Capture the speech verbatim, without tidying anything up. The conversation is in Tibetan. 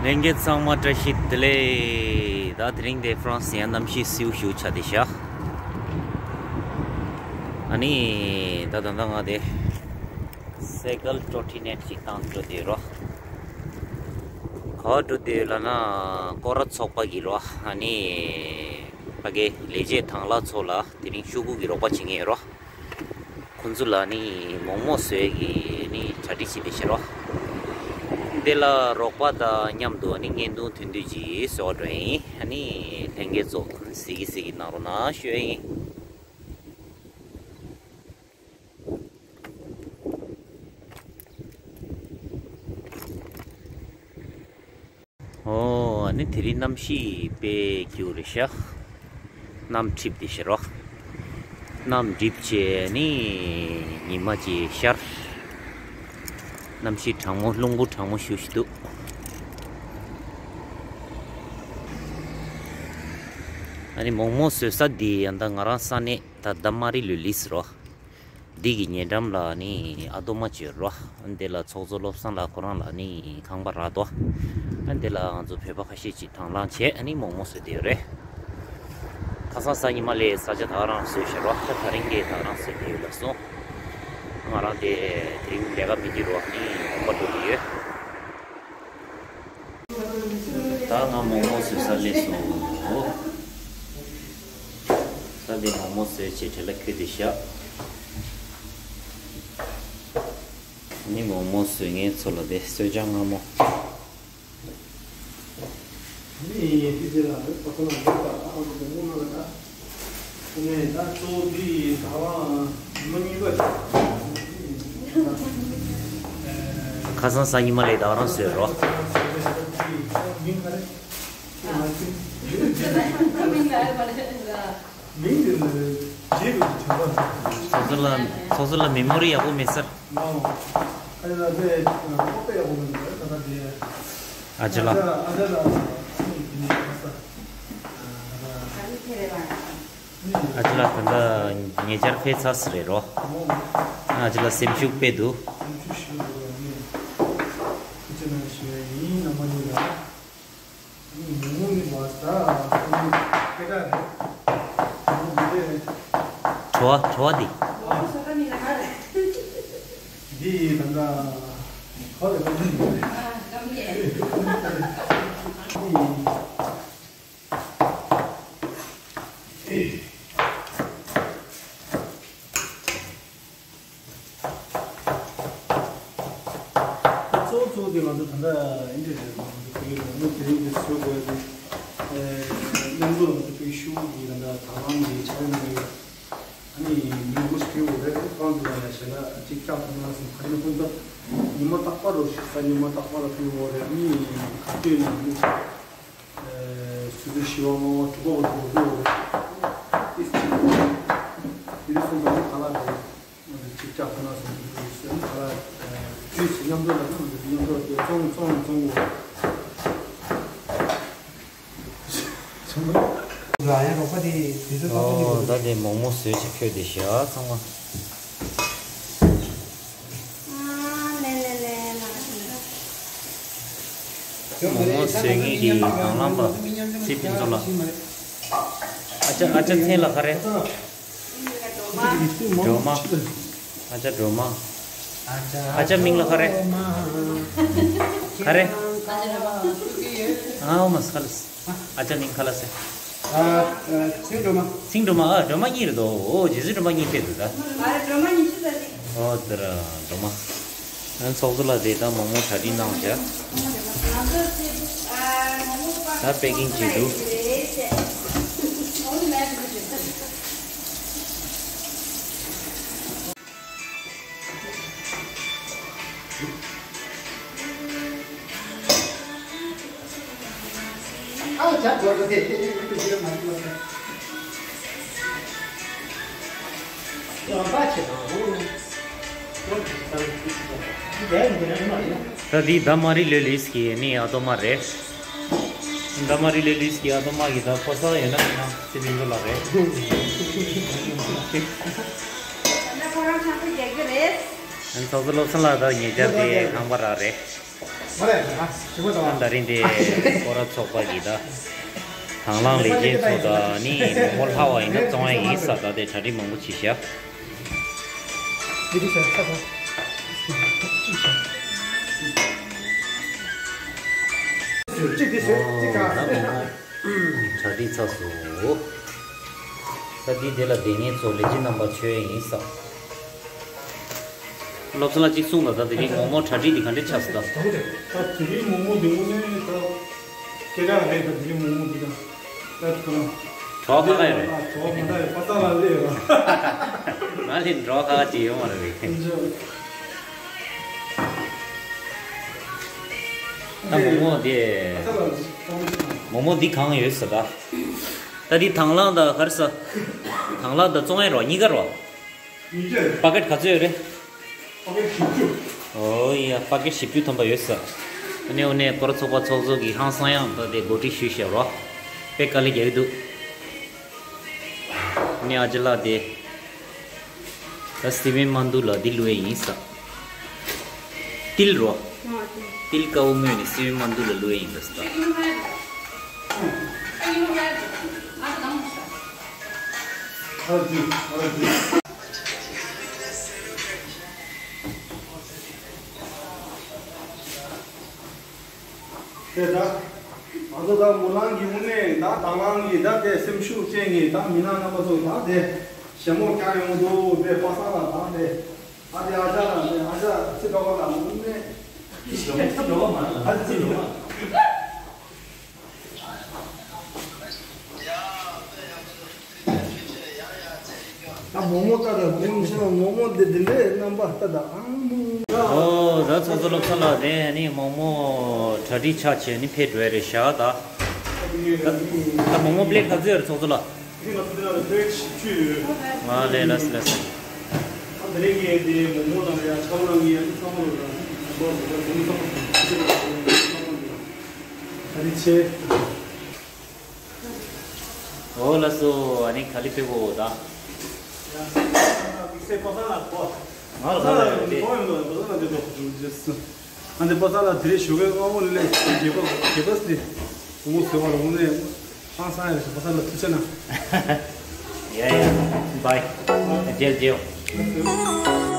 ལྷན་རྒྱས་ཚང་མ་བཀྲ་ཤིས་བདེ་ལེགས། ད་དེ་རིང་དེ་ཧྥ་རན་སི་ཡང་གནམ་གཤིས་བསིལ་ཞིག་ཆགས་བསྡད་ཤག་ཨ་ནི་ད་ད་ལྟ་ང་དེ་སའི་ཀལ་ཊོ་ཊི་ནེཊ་ཅིག་བཏང་འགྲོ་བསྡད་ཡོད་རོ། ག་པར་འགྲོ་བསྡད་ཡོད་ལབ་ན་སྐོར་ར་ཚོགས་པ་གི་རོ། ཨ་ནི་ཕ་གི་ལས་བྱེད་དང་བླངས་ཚོ་ལ་དེ་རིང་ཤོག་གུ་གི་རོགས་པ་བྱེད་མཁན་ཡོད་རོ། ཁོང་ཚོ་ལ་ནི་མོག་མོག་བཟོས་ཀྱི་ནི་གྲ་སྒྲིག་བྱེད་བསྡད་ཤག་རོ། འདི་ལ་རོགས་པ་དང་མཉམ་དུ་ནི་བརྙན་ཐུང་ཐུང་ཐུང་ཅིག་བཟོ་བར་འགྲོ་ཡིན། ཨ་ནི་ལྷན་རྒྱས་ཚོ་གཟིགས་ཀྱི་གཟིགས་ཀྱི་གནང་རོགས་གནང་ཞུ་ཡ་ཡིན། ཨོ། ཨ་ནི་དེ་རིང་གནམ་གཤིས་དཔེ་སྐྱིད་པོ་རེད་ཤག་གནམ་འཁྲིགས་བསྡད་ཤག་རོ། གནམ་འཁྲིགས་བྱས་ནི་ཉི་མ་ཅིག་ཤར། གནམ་གཤིས་གྲང་མོ་རླུང་བུ་གྲང་མོ་ཞུ་ཞིག་འདུག་ཨ་ནི་མོག་མོག་བཟོ་ས་འདི་ཡང་ད་ང་རང་ས་གནས་ད་དྷ་མ་རི་ལོ་ལིས་རོ། འདི་གི་ཉེ་འགྲམ་ལ་ནི་ཨ་མདོ་མ་ཅིག་ཡོད་རོ། འདི་ལ་ཚོགས་གཙོ་བློ་བཟང་ལགས་ཁོ་རང་ལ་ནི་ཁང་པ་རག་འདུག་འདི་ལ་ང་ཚོ་བོད་པ་ཁ་ཤས་ཅིག་དང་བླངས་བྱས་ནི་མོག་མོག་བཟོས་བསྡད་ཡོད་རེད། ཁ་སང་གཟའ་ཉི་མ་ལས་ས་ཆ་ད་ག་རང་བཟོས་ཤག་རོ། ད་དེ་རིང་གི་ད་ག་རང་བཟོས་བསྡད་ཡོད་ལབ་སོང་། ང་རང་དེ་དེ་རིང་ལས་ཀ་མེད་ཀྱི་རོ། ནི་ཁང་པ་འགྲོ་གི་ཡོད། ད་ང་མོག་མོག་བཟོ་ས་སླེབས་སོང་། ད་འདི་མོག་མོག་བཟོས་བྱས་དྲེལ་ལ་འཁོད་དེ་བཞག་ནི་མོག་མོག་བཟོ་མཁན་ཚོ་ལ་དེ་གསོལ་ཇ་མངར་མོ། ཁ་སང་གཟའ་ཉི་མ་ལས་ད་ག་རང་བཟོས་རོ། ཚོགས་གཙོ་ལགས་ཚོགས་གཙོ་ལགས་མེ་མོ་རི་ཡག་པོ་མེད་ས། ཨ་ཅེ་ལགས། ཨ་ཅེ་ལགས་ད་ལྟ་ཉེ་ཆར་ཕེབས་ཚར་ས་རེད་རོ། ཨ་ཅེ་ལགས་སེམས་ཤུགས་དཔེ་འདུག་བྲོ་བ་བྲོ་བ་འདི། འདི་ད་ལྟ་ཁོ་ལ་ཀམ་ནི་ཡོད་རེད། གཙོ་བོ་གཙོ་བོ་དེ་ང་ཚོ་ད་ལྟ་ཨིན་ཇི་རེད། ང་ཚོ་བོད་ལ་དངོས་དེ་རིང་དེ་བཟོ་དགོས་དེ། མཉམ་དུ་ང་ཚོ་བོད་ཤུགས་ཀྱི་ད་ལྟ་དང་བླངས་ཀྱི་ཕྱག་ལས་གནང་ཡོད། ཨ་ནི་མི་མང་པོ་ཞིག་ཕེབས་ཡོད་རེད། ཁོང་ཚོ་ལ་ཞལ་ལག་ཅིག་བཀྱག་ཐུབ་ན་བསམ། ག་རེ་ན་ཁོང་ཚོ་ཉི་མ་རྟག་པར་རོ་ཞིག་གཟའ་ཉི་མ་རྟག་པར་ལ་ཕེབས་ཡོད་རེད། ཨ་ནི་ག་དུས་ཡིན་ན་ཨ་ནི་ཆུ་ཚོད་བཞི་པ་ལྔ་པ་དྲུག་པ་བར་དུ་འགྲོ་གི་ཡོད་རེད། དེ་ཚོ་ད་ནི་ག་ལ་རེད། ཅིག་ཅག་ཁོ་ན་སོང་ཟེར་ན་ཁ་ལ་དུས་སུ་མཉམ་དུ་ལ་ཐང་དུ་མཉམ་དུ་དེ་བཙོང་བཙོང་བཙོང་དགོས། ཨོ་ད་དེ་མོག་མོག་བཟོས་ཅིག་ཁྱོད་དེ་བཞག་ཚང་མ། མོག་མོག་བཟོས་མཁན་གྱི་དང་བླངས་པ་ཚེ་ཕུན་ཚོགས་ལགས། ཨ་ཅག་ཨ་ཅག་མཚན་ལ་ག་རེ། སྒྲོལ་མ། ཨ་ཅག་སྒྲོལ་མ། ཨ་ཅག་མིང་ལ་ག་རེ། ག་རེ། ཨ་འོ་མ་ས་ལ་སི། ཨ་ཅག་མིང་ག་ལ་སི། ཨ་ཚེ་སྒྲོལ་མ། ཚེ་སྒྲོལ་མ། ཨ་སྒྲོལ་མ་གཉིས་རེད་དོ། ཨོ་རྗེ་བཙུན་སྒྲོལ་མ་གཉིས་ཕེབས་འདུག་ད། ཨོ་དེ་ར་སྒྲོལ་མ། ཨ་ཚོགས་གཙོ་ལགས་དེ་ད་མོག་མོག་གྲ་སྒྲིག་གནང་བྱ། ད་པེ་ཀིང་བྱེད་འདུག་ད་འདི་དྷ་མ་རི་ལོ་ལིས་ཀྱི་ནི་ཨ་ཏོ་མ་རེད། དྷ་མ་རི་ལོ་ལིས་ཀྱི་ཨ་ཏོ་མ་གི་ད་ཕོ་གསར་ཡོད་ན་མེད་ན་སི་པིན་ཏོ་ལ་རེད། ཨན་ཚོགས་གཙོ་བློ་བཟང་ལགས་ད་ཉེ་ཆར་དེ་ཁང་པ་རག་རེད། ད་རིང་འདི་སྐོར་ར་ཚོགས་པ་གི་ད་དང་བླངས་ལས་བྱེད་ཚོ་ད་ནི་མོག་མོག་ལྷག་པ་ཡིན་ན་བཙོང་ཡ་ཡིན་ས། ད་དེ་གྲ་སྒྲིག་མང་པོ་བྱེད་ཤག་ད་མོག་མོག་གྲ་སྒྲིག་ཚར་སོང་། ད་འདི་དེ་ལ་དེ་ངེད་ཚོ་ལས་བྱེད་རྣམ་པ་མཆོད་ཡ་ཡིན་ས། བློ་བཟང་ལགས་གཅིག་གསུངས་ལ། ད་དེ་རིང་མོག་མོག་གྲ་སྒྲིག་འདི་ག་འདྲ་ཆགས་སོང་ད། ད་དེ་རིང་མོག་མོག་འདི་དངོས་གནས་ད་སྐད་གྲགས་རེད། ད་དེ་རིང་མོག་མོག་འདི་ད་ད་གང་གྲོགས་ཁ་ཁ་ཡོད་རེད། ཨ་གྲོགས་ཁ་ཁ་ཡོད། པ་སངས་ལགས་སླེབས་ཡོད་ར། ང་ལས་གྲོགས་ཁ་ཁ་ཅིག་ཡོད་མ་རེད་པས། ད་མོག་མོག་འདི་མོག་མོག་འདི་གང་ཡོད་ཟེར་ད། ད་འདི་དང་བླངས་ད་ག་རེ་ཟ། དང་བླངས་ད་བཙོང་ཡ་རོ་གཉིས་ཀ་རོ། ཡིན་གྱི། པ་ཀེཊ་ག་ཚོད་ཡོད་རེད། པ་ཀེཊ་བཞི་བཅུ། ཨོ་ཡ། པ་ཀེཊ་བཞི་བཅུ་ཐམ་པ་ཡོད་ས། ཨ་ནི་འོ་ནས་སྐོར་ཚོགས་པ་ཚོགས་གཙོ་གིས་ཧང་སང་ཡང་ད་དེ་གོ་སྒྲིག་ཞུས་བཞག་རོ། དཔེ་དཀའ་ལས་རྒྱག་གི་འདུག་ཨ་ནི་ཨ་ཅེ་ལགས་དེ་ད་སི་པན་མ་འདུག་ལ་འདི་བླུག་ཡས་ཡིན་ས། ཏིལ་རོ། ཏིལ་དཀར་པོ་སྨོས་ནས་སི་པན་མ་འདུག་ལ་བླུག་ཡས་ཡིན་ས། དེ་ད་ང་ཚོ་ད་མོ་རང་གི་དངོས་གནས་ད་དང་བླངས་ཀྱི་ད་དེ་སེམས་ཤུགས་ཅན་གྱི་ད་མི་སྣ་རྣམ་པ་ཚོ་ད་དེ་ཞྭ་མོ་བཀྱག་ཡོང་འདུག་དེ་པ་སངས་ལགས་དང་དེ་ཨ་ཅེ་ཨ་ཅག་ལགས་དེ་ཨ་ཅག་ཚེ་དཀར་པོ་ལགས་དངོས་གནས་ཨ་ཅེ་ཚེ་དཀར་པོ་མ་ཨ་ཅེ་ཚེ་དཀར་པོ་མ། ད་མོག་མོག་ལྟ་ད་དགོངས་ཤེས་ལ་མོག་མོག་འདི་འདི་འདྲའི་རྣམ་པ་ལྟ་ད་ཨང་མོ། ཨོ་ད་ཚོགས་གཙོ་བློ་བཟང་ལགས་དེ་ཨ་ནི་མོག་མོག་གྲ་སྒྲིག་ཆགས་བྱས་ནི་ཕེབས་འགྲོ་ཡ་རེད་ཤག་ད། ད་ད་མོག་མོག་པླེཊ་ག་ཚོད་ཡོད་རེད་ཚོགས་གཙོ་ལགས། ཨ་ལས་ལགས་སོ་ལགས་སོ། ད་རེས་ཀྱི་དེ་མོག་མོག་དང་ཡ་ཆང་ནང་གི་ཡ་ཚང་མ་ལ་ད་ཚོགས་གཙོ་བློ་བཟང་ལགས་ཚང་མ་ལ་ད་རེས་ཆེ། ཨོ་ལགས་སོ། ཨ་ནི་ག་ལེ་ཕེབས་གོ་ད། ཡ། སེ་པ་སངས་ལགས་གོ། ང་ལ་ག་ལ་ཡོད་དེ། གོ་ཡོད་ལོ་པ་སངས་ལགས་འདི་ལོ་ཇུ་ཇུ་སི། ཨ་འདི་པ་སངས་ལགས་དེ་རིང་ཞོགས་ཀས་སྔ་མོ་ལས་རྒྱལ་པོ་རྒྱལ་པོ་སི། ངོ་ཟེར་བ་ལ་དངོས་གནས་ཧང་སང་ཡ་རེད། པ་སངས་ལགས་ཐུགས་རྗེ་གནང་། ཡ་ཡ། བའི། རྗེས་རྗེས།